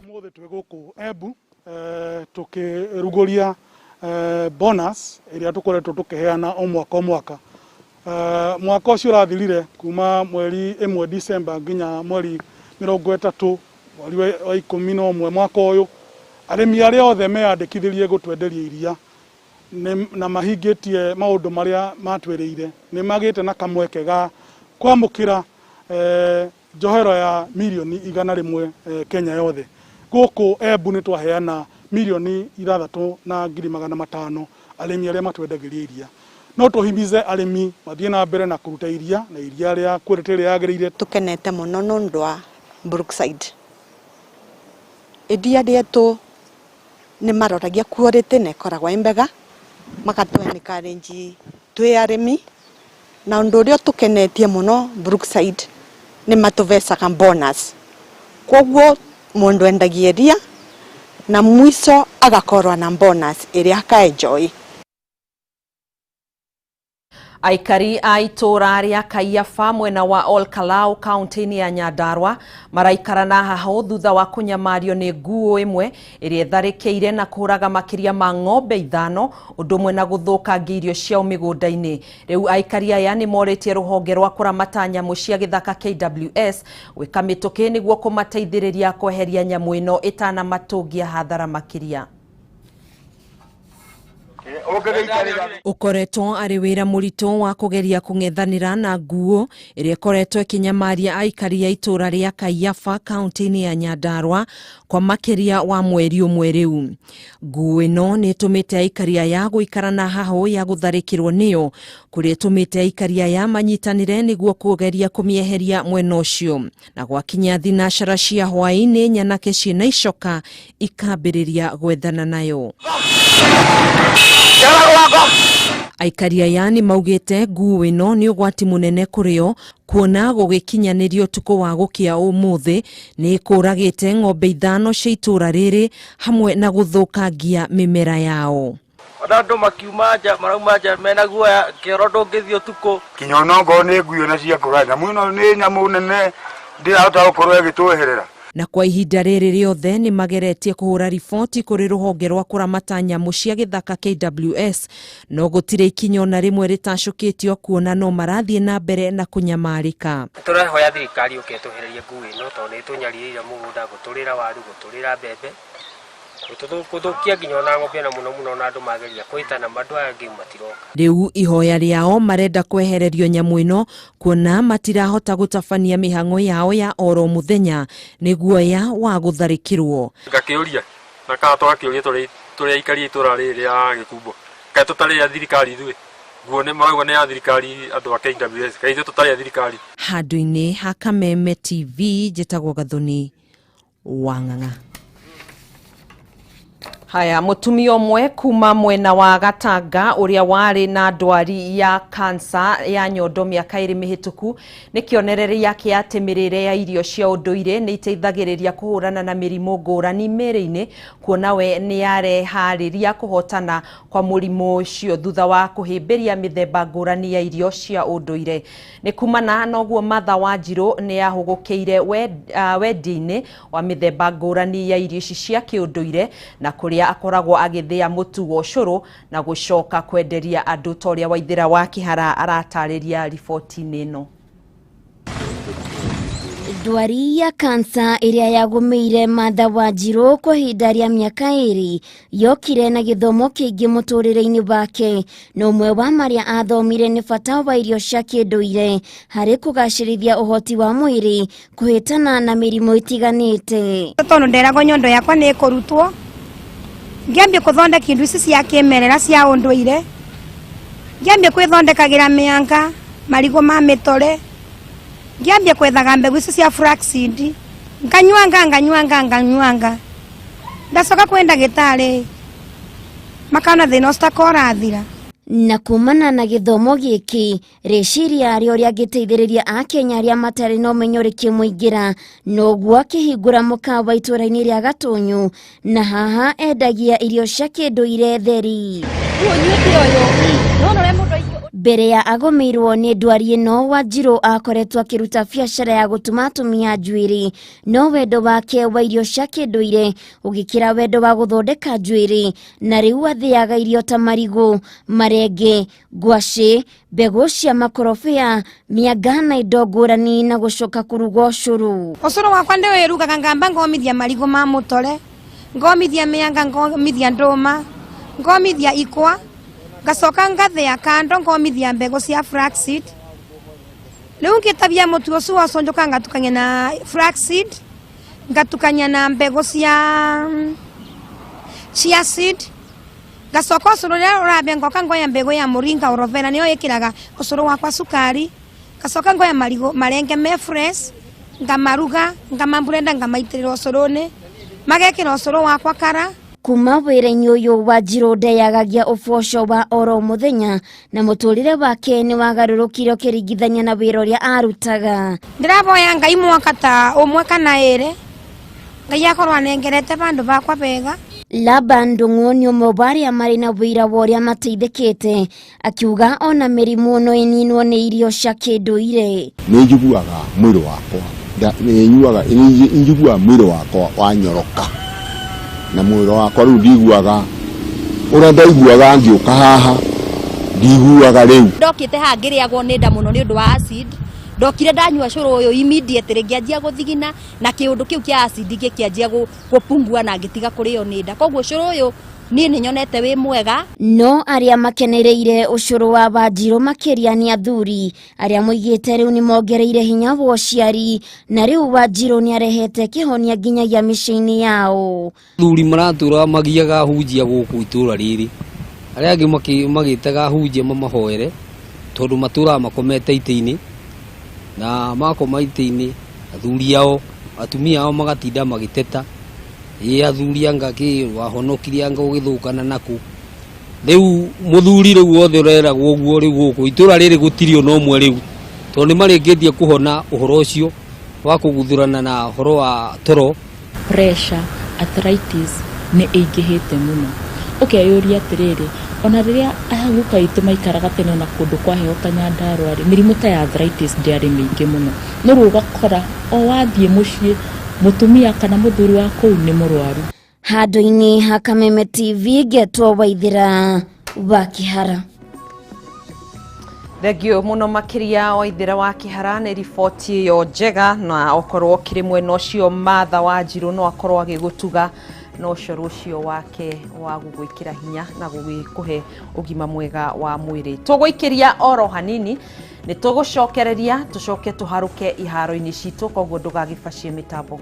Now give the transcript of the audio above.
Ũmũthĩ twĩ gũkũ Embu tũkĩrugũria bonus ĩrĩa tũkoretwo tũkĩheana o mwaka o mwaka. Mwaka ũcio ũrathirire kuma mweri 1 December nginya mweri 30 mweri wa 11 mwaka ũyũ, arĩmi arĩa othe meyandĩkithirie gũtwenderia iria na mahingĩtie maũndũ marĩa matwĩrĩire nĩ magĩte na kamweke ga kwamũkĩra njohero ya mirioni 100 Kenya yothe. Gũkũ Embu nĩ twaheana 6,500,000 arĩmi arĩa matwendagĩria iria. No tũhimize arĩmi mathiĩ na mbere na kũruta iria na iria rĩa quality ĩrĩa yagĩrĩire. Tukenete mũno nĩ ũndũ wa Brookside. Iria rĩetũ nĩ maroragia quality na ĩkoragwo ĩ mbega, magatũ encourage twĩ arĩmi, na ũndũ ũrĩa ũtũkenetie mũno Brookside nĩ matũbecaga bonus. Koguo mũndũ endagia iria na mwico agakorwo na bonus ĩrĩa aka enjoy. Aikari a itũũra rĩa Kaiyaba mwena wa Olkalau kaunti-inĩ ya Nyandarua maraikara na hahũ thutha wa kũnyamario nĩ nguo ĩmwe ĩrĩa ĩtharĩkĩire na kũraga makĩria ma ng'ombe 5 ũndũ ũmwe na gũthũkangia irio ciao mĩgũnda-inĩ. Rĩu aikari aya nĩ morĩtie rũhonge rwa kũramata nyamũ cia gĩthaka KWS gwĩka mĩtũkĩ nĩguo kũmateithĩrĩria kweheria nyamũ ĩno ĩtanamatũngia hathara makĩria. Ũkoretwo arĩ wĩra mũritũ wa kũgeria kũng'ethanĩra na nguo ĩrĩa ĩkoretwo ĩkĩnyamaria aikari a itũũra rĩa Kaiyaba kaunti-inĩ ya Nyandarua kwa makĩria wa mweri ũmwe rĩu. Nguo ĩno nĩ ĩtũmĩte aikari aya gũikara na hahũ ya gũtharĩkĩrwo nĩyo, kũrĩa ĩtũmĩte aikari aya manyitanĩre nĩguo kũgeria kũmĩeheria mwena ũcio. Na gwakinya thinacara cia hwaĩ-inĩ, nyanake ciĩna icoka ikambĩrĩria gwethana nayo. Aikari aya nĩ maugĩte nguo ĩno nĩ ũgwati mũnene kũrĩ o, kuona gũgĩkinyanĩrio ũtukũ wa gũkĩa ũmũthĩ nĩ ĩkũragĩte ng'ombe 5 cia itũũra rĩrĩ hamwe na gũthũkangia mĩmera yao. Ona andũ makiuma nja, marauma nja mena guoya, kĩoro ndũngĩthiĩ ũtukũ. Kinya ona okorwo nĩ nguo na cia kũgaya, nyamũ ĩno nĩ nyamũ nene ndĩrahota gũkorwo ĩgĩtweherera. Na kwa ihinda rĩrĩ rĩothe nĩ mageretie kũhũra riboti kũrĩ rũhonge rwa kũramata nyamũ cia gĩthaka KWS, no gũtirĩ ikinya ona rĩmwe rĩtacũkĩtio kuona no marathiĩ na mbere na kũnyamarĩka. Tũrehoya thirikari yũke ĩtũhererie nguo ĩno tondũ nĩ ĩtũnyarirĩire mũgũnda, gũtũrĩra waru, gũtũrĩra mbembe, gũthũkia nginya ona ng'ombe na mũno mũno ona andũ mageria kwĩtana andũ aya angĩ matiroka. Rĩu ihoya rĩao marenda kwehererio nyamũ ĩno kuona matirahota gũtabania mĩhang'o yao ya oro mũthenya nĩ guoya wa gũtharĩkĩrwo. Ngakĩũria na kana twakĩũria tũrĩ aikari a itũũra rĩrĩ rĩa Gĩkumbo, kaĩ tũtarĩ a thirikari ithuĩ? Nguo nĩ marauga nĩ ya thirikari andũ a KWS, kaĩ ithuĩ tũtarĩ a thirikari? Handũ-inĩ ha Kameme TV, njĩtagwo Gathoni Wang'ang'a. Haya, mũtumia ũmwe kuma mwena wa Gatanga ũrĩa warĩ na ndwari ya kansa ya nyondo mĩaka 2 mĩhĩtũku nĩ kĩonereria kĩa atĩ mĩrĩre ya irio cia ũndũire nĩ iteithagĩrĩria kũhũrana na mĩrimũ ngũrani mĩĩrĩ-inĩ, kuona we nĩ areharĩria kũhotana kwa mũrimũ ũcio thutha wa kũhĩmbĩria mĩthemba ngũrani ya irio cia ũndũire. Nĩ kumana na ũguo Martha Wanjirũ nĩ ahũgũkĩire wendia-inĩ wa mĩthemba ngũrani ya irio ici cia kĩũndũire, na kũrĩa akoragwo agĩthĩa mũtu wa ũcũrũ na gũcoka kwenderia andũ ta ũrĩa Waithĩra wa Kĩhara aratarĩria riboti-inĩ ĩno. Ndwari ya kansa ĩrĩa yagũmĩire Martha Wanjirũ kwa ihinda rĩa mĩaka 2 yokire na gĩthomo kĩingĩ mũtũrĩre-inĩ wake, na ũmwe wa marĩa athomire nĩ bata wa irio cia kĩndũire harĩ kũgacĩrithia ũhoti wa mwĩrĩ kũhĩtana na mĩrimũ ĩtiganĩte. Tondũ nderagwo nyondo yakwa nĩ ĩkũrutwo, ngĩambia kũthondeka indo ici cia kĩmerera cia ũndũire, ngĩambia kwĩthondekagĩra mĩanga, marigũ ma mĩtore, ngĩambia kwethaga mbegũ ici cia flaxseed, nganyuanga, nganyuanga, nganyuanga. Ndacoka kwĩ ndagĩtarĩ, makana thĩna ũcio ta korathira. Na kumana na gĩthomo gĩkĩ, rĩciria rĩa ũrĩa angĩteithĩrĩria Akenya arĩa matarĩ na ũmenyo rĩkĩmũingĩra, noguo akĩhingũra mũkawa itũũra-inĩ rĩa Gatũnyũ, na haha endagia irio cia kĩndũire theri. Mbere ya agũmĩirwo nĩ ndwari ĩno, Wanjiru akoretwo akĩruta biacara ya gũtuma atumia njuĩrĩ, no wendo wake wa irio cia kĩndũire ũgĩkĩra wendo wa gũthondeka njuĩrĩ, na rĩu athĩaga irio ta marigũ, marenge, ngwacĩ, mbegũ cia makorobia, mĩanga na indo ngũrani na gũcoka kũruga ũcũrũ. Ũcũrũ wakwa ndĩwĩrugaga ngamba ngomithia marigũ ma mũtore, ngomithia mĩanga, ngomithia ndũma, ngomithia ikwa, ngacoka ngathĩa kando ngomithia mbegũ cia flaxseed. Rĩu ngĩtabia mũtu ũcio wa ũcũrũ njokaga ngatukania na flaxseed, ngatukania na mbegũ cia chia seed, ngacoka ũcũrũ ũrĩa ũrambia ngoka ngoya mbegũ ya mũringa orovera nĩyo ĩkĩraga ũcũrũ wakwa cukari, ngacoka ngoya marigũ marenge me fresh, ngamaruga, ngamamburenda, ngamaitĩrĩra ũcũrũ-inĩ, magekĩra ũcũrũ wakwa kara. Kuma wĩra-inĩ ũyũ Wanjiru ndeyagagia ũboco wa oro mũthenya na mũtũrĩre wake nĩ wagarũrũkire ũkĩringithania na wĩra ũrĩa arutaga. Ndĩravoya Ngai mwaka ta ũmwe kana ĩrĩ, Ngai akorwo anengerete vandũ vakwa vega. Laban Ndung'u nĩ ũmwe wa arĩa marĩ na wĩira wa ũrĩa mateithĩkĩte, akiuga ona mĩrimũ no ĩninwo nĩ irio cia kĩndũire. Nĩ njiguaga mwĩrĩ wakwa nĩ njiguaga mwĩrĩ wakwa wanyoroka, na mwĩrĩ wakwa rĩu ndiguaga ũrĩa ndaiguaga ngĩũka haha, ndiguaga rĩu. Ndokĩte haha ngĩrĩagwo nĩ nda mũno nĩ ũndũ wa acid, ndokire ndanyua cũrũ ũyũ immediately ngĩanjia gũthigina na kĩũndũ kĩu kĩa acid gĩkĩanjia gũpungua na ngĩtiga kũrĩo nĩ nda. Koguo cũrũ ũyũ niĩ nĩ nyonete wĩ mwega. No arĩa makenereire ũcũrũ wa Wanjiru makĩria nĩ athuri arĩa moigĩte rĩu nĩ mongereire hinya wa ũciari, na rĩu Wanjiru nĩ arehete kĩhonia nginyagia mĩciĩ-inĩ yao. Athuri maratũra magiaga hunjia gũkũ itũra rĩrĩ, arĩa angĩ magĩtaga hunjia mamahoere tondũ matũraga makomete itĩ-inĩ, na makoma itĩ-inĩ athuri ao atumia ao magatinda magĩteta, ĩ athuri anga kĩ wahonokire anga ũgĩthũkana naku. Rĩu mũthuri rĩu wothe ũreragwo ũguo rĩu gũkũ itũra rĩrĩ gũtirĩ ona ũmwe rĩu, tondũ nĩ marĩkĩtie kũhona ũhoro ũcio wa kũguthũrana na ũhoro wa toro. Pressure, arthritis nĩ ĩingĩhĩte mũno. Ũkeyũria atĩrĩrĩ, ona rĩrĩa aguka aitũ maikaraga tene ona kũndũ kwa heho ta Nyandarua rĩ, mĩrimũ ta ya arthritis ndĩarĩ mĩingĩ mũno. No rĩu ũgakora o wathiĩ mũciĩ mũtumia kana mũthuri wa kũu nĩ mũrwaru. Handũ-inĩ ha Kameme TV ngetwo Waithĩra wa Kĩhara. Thengio mũno makĩria Waithĩra wa Kĩhara nĩ riboti ĩyo njega, na okorwo kĩrĩ mwena ũcio Martha Wanjiru no akorwo agĩgũtuga na ũcoro ũcio wake wa gũgwĩkĩra hinya na gũgĩkũhe ũgima mwega wa mwĩrĩ. Tũgũikĩria oro hanini nĩ tũgũcokereria tũcoke tũharũke iharo-inĩ citũ, koguo ndũgagĩbacie mĩtambo.